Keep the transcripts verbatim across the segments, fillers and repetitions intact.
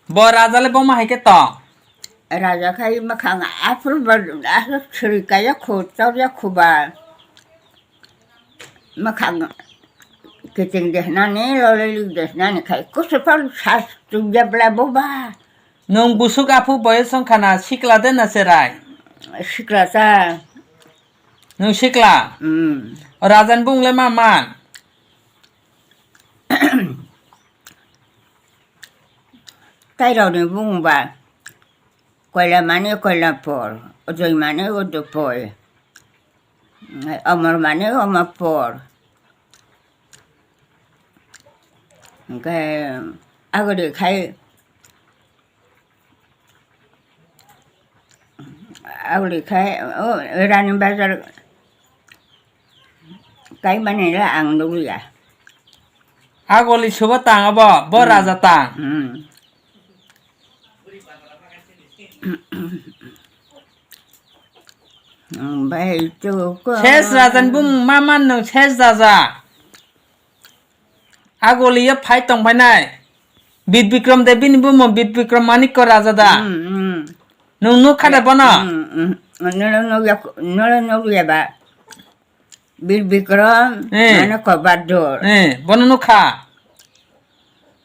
Bo raja le bo ma hai khe tong? Raja khai mwkhang aphuru ba, aswk sri kaya khu, chorya khu ba. Mwkhang kiting de hnani, lolai lik de hnani khai kusu phang sas tubya bla bo ba. Nwng busuk aphuk boyos wng kha na, sikla de na cherai? Sikla cha. Nwng sikla? Hmm. O raja ni bumung le ma man? Tai rok ni bumung ba Koila mani Koila por, Ujoi mani Udu poi, Omor mani Omor por. Hwnkhe agori khai, agori khai, o, Rani Bazar kaimani le ang nukliya. Agoli subo tang abo, bo Hmm. raja tang. Hmm. Bai tu ko. Ses raja ni bumung ma man nwng ses raja. Agoli yo phai tong phainai. Bir Bikram de bini bumung Bir Bikram Manikko raja da. Hmm, hmm. Nwng nuk kha de bono? Hmm, hmm. Nolo nukya, nolo nukya ba. Bir Bikram, Eh. Mane Kobar Dor. Eh, bono nukha.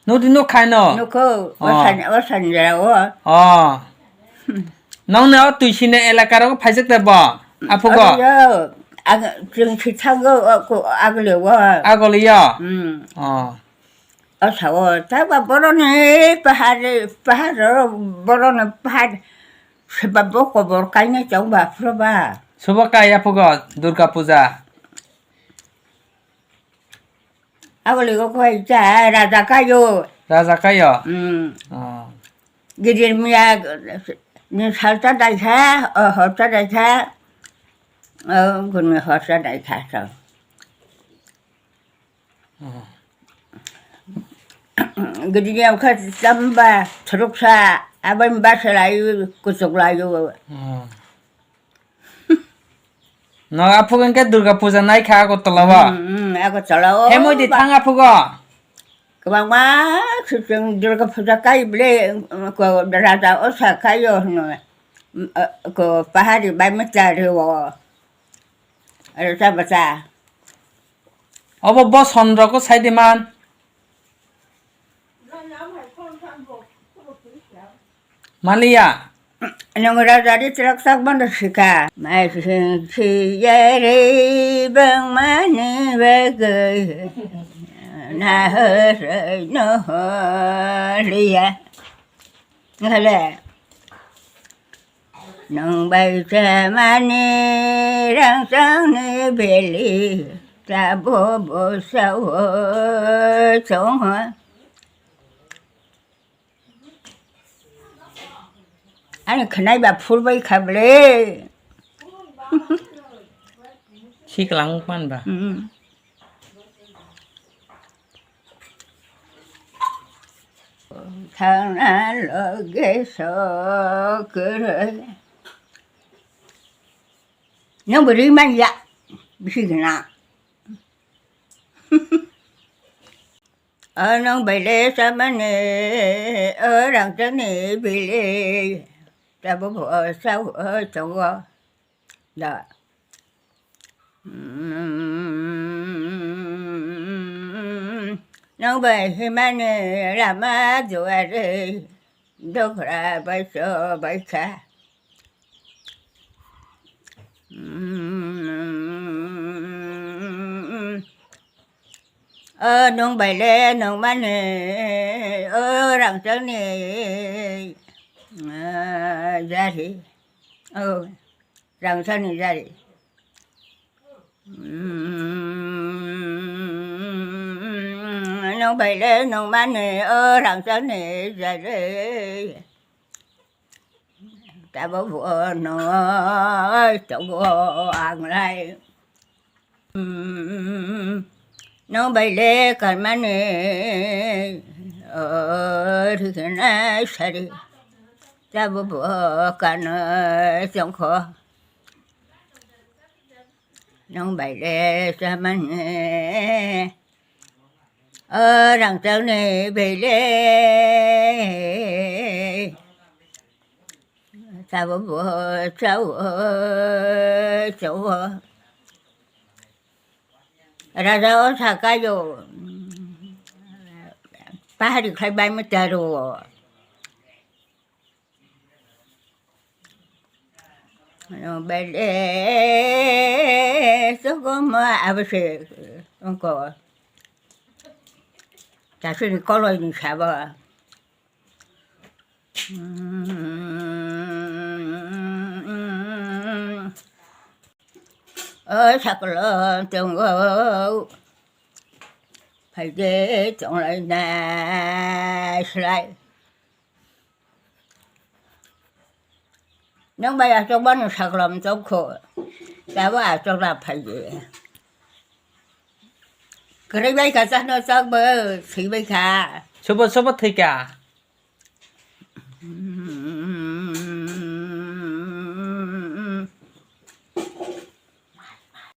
Nudi nukhai no? Nukho, Oh. Osan, osan jera o. Oh. Nong ne o twi sine elaka ro phaijak de bo? Aphugo? Oyo, ag-, chwng si thango, o, ko, agole o. Agole yo? Hmm. Oh. O sao, ta ba boroni pahar, pahar, boroni pahar, seba bo kobor kainai chong ba, phro ba. Sobo kai aphugo Durga Puja. Aboni kok hai cha, raja kayo. Raja kayo? Hmm. Oh. Gidir miya ni salta dai kha, o horta dai kha. O guni horta dai kha so. Oh. Gidir miya kha chamba thuruksa, abai basa layu, kuchuk layu. Oh. No, aphuk hwnkhe Durga Puja naikha Agartala o. Hmm, hmm, Agartala o. Hemoi di thang aphugo? Kwbangma swchwng Durga Puja kai bwle, ko raja osa kaio hwno. Ko pahari bai mita reo. Raja bacha. Obo bo sondro ko sai di man. Maliya. Nwng raja ri trak sak bondo sika. Mai sing si ye ri bang mani bagwi. Na ho sai no ho liya. Ngale. Nwng bai chamani rangchakni beli, tabo bwsao chongo. Ani khwnai ba phurbai kha bwle. Siklang man ba. Hmm. Thangna loge sokwrwi. Nwng bo ri man ya, bisi gana. O nwng bai le chamani, o rangchakni bili, tabo bo sao tongo. Da. Nwng bai himani lama duari, dogra bai cho bai kha. O nwng bai le nwng mani, o rangchakni, ah, jari. O. Rangchakni jari. Nwng bai le nwng mani o rangchakni jari. Tabo bo nwng tongo ang lai. Nwng bai le kanmani o rikna sari. Tabo bo kano chongkho. Nwng bai le chamani o rangchakni bai le. Chao bo, chao, chao. Raja o sakayo. Pahari khlai bai ma taro. Bele sogo ma abose ongko. Tasini koloi ni sabo. O saklo tongo. Phaide tonglai nai slai. Nang bai achok bano saklam chok kho. Tabo achok ra phaide. Kwrwi bai kha chano chok bo, swi bai kha. Sobo, sobo thwi kha.